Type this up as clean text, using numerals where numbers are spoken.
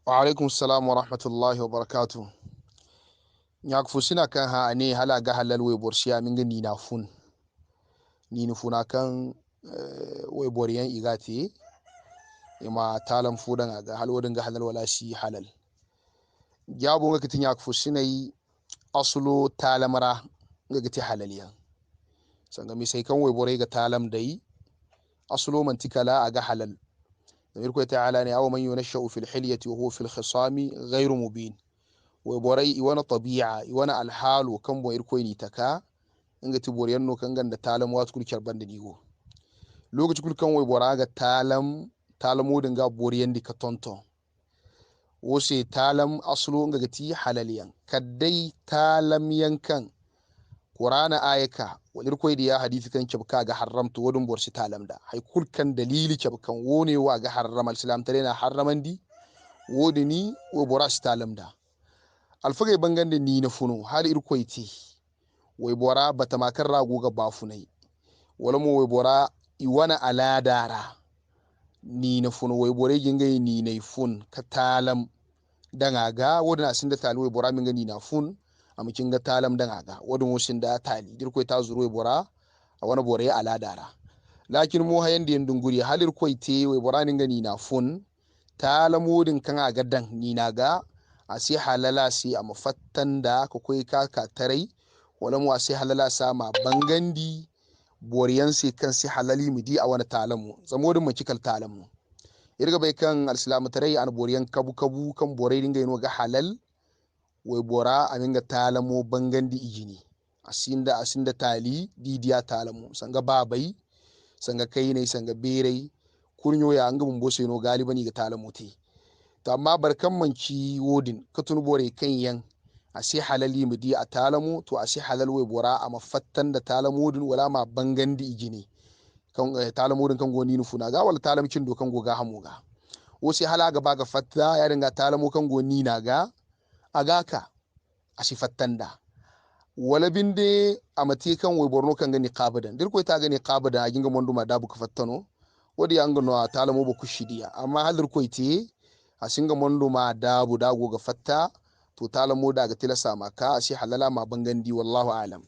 Wa alaikum salam wa rahmatullahi wa barakatuh. Nyak fusina kan ha ane hala ga halal we borsiya min ga nina fun. Nini funa kan we boriyan igati ima talam fudan ga hal wodin ga halal wala shi halal. Jabo ga kitin nyak fusina yi aslo talamara ga gati halaliya. Sanga mi sai kan we borai ga talam dai aslo mantikala aga halal. Irko ta'ala ne aw man yunashu fil hilyati wa huwa fil khisami ghayru mubin. Wai borai iwana tabi'a iwana alhalu kan bo irko ni taka inga ti boriyan no kan ganda talam wat kul kyarban da nigo lokaci kul kan wai bora ga talam talamo dinga boriyan di ka tonton wose talam aslu inga gati halaliyan kaddai talam yankan qur'ana ayaka wal irko ya hadisi kan kyabka ga haramtu wadun borsi talam da hay kul kan dalili kyabkan wone wa ga harram al tare na harramandi wodini wo bora si talam da alfagai bangande ni na funo hali irkoyti wai bora bata makar rago ga bafunai wala mo wai bora iwana aladara ni na funo wai bora gingai ni na fun ka talam danga ga wodina sinda tali wai bora minga ni na fun amma kinga talam danga ga wodin wosin da tali dirkoi ta zuru wai bora a wana bora ya aladara lakin mu hayan da dunguri hali irkoyti wai bora ninga ni na fun talam wodin kan aga dan ni na ga a sai halala sai a mafattan da ka koi ka ka tarai wala mu a sai halala sa ma bangandi boriyan sai kan sai halali mu di a wani talamu zamodin mu cikal talamu irga bai kan alsilamu tarai an boriyan kabu kabu kan borai dinga yin ga halal wai bora a minga talamo bangandi ijini asinda asinda tali didiya talamu sanga babai sanga kai ne sanga berai kurnyo ya an ga bumbo sai no galibani ga talamu te. To amma barkan manci wodin ka tun bore kan yan a sai halali mu di a talamu to a sai halal wai bora a mafattan da talamu wodin wala ma bangandi igini kan talamu wodin kan goni nufuna ga wala talamcin do kan goga hamu ga wo sai hala ga baga fatta ya dinga talamu kan goni na ga agaka a si fattan da wala binde a mate kan wai borno kan gani qabadan dirko ta gani qabadan a ginga monduma da buka fattano wodi an gano a talamu ba kushidiya amma halir koite a singa mondo ma dabu dago ga fatta to talamo daga tilasa maka a shi halala ma bangandi wallahu alam.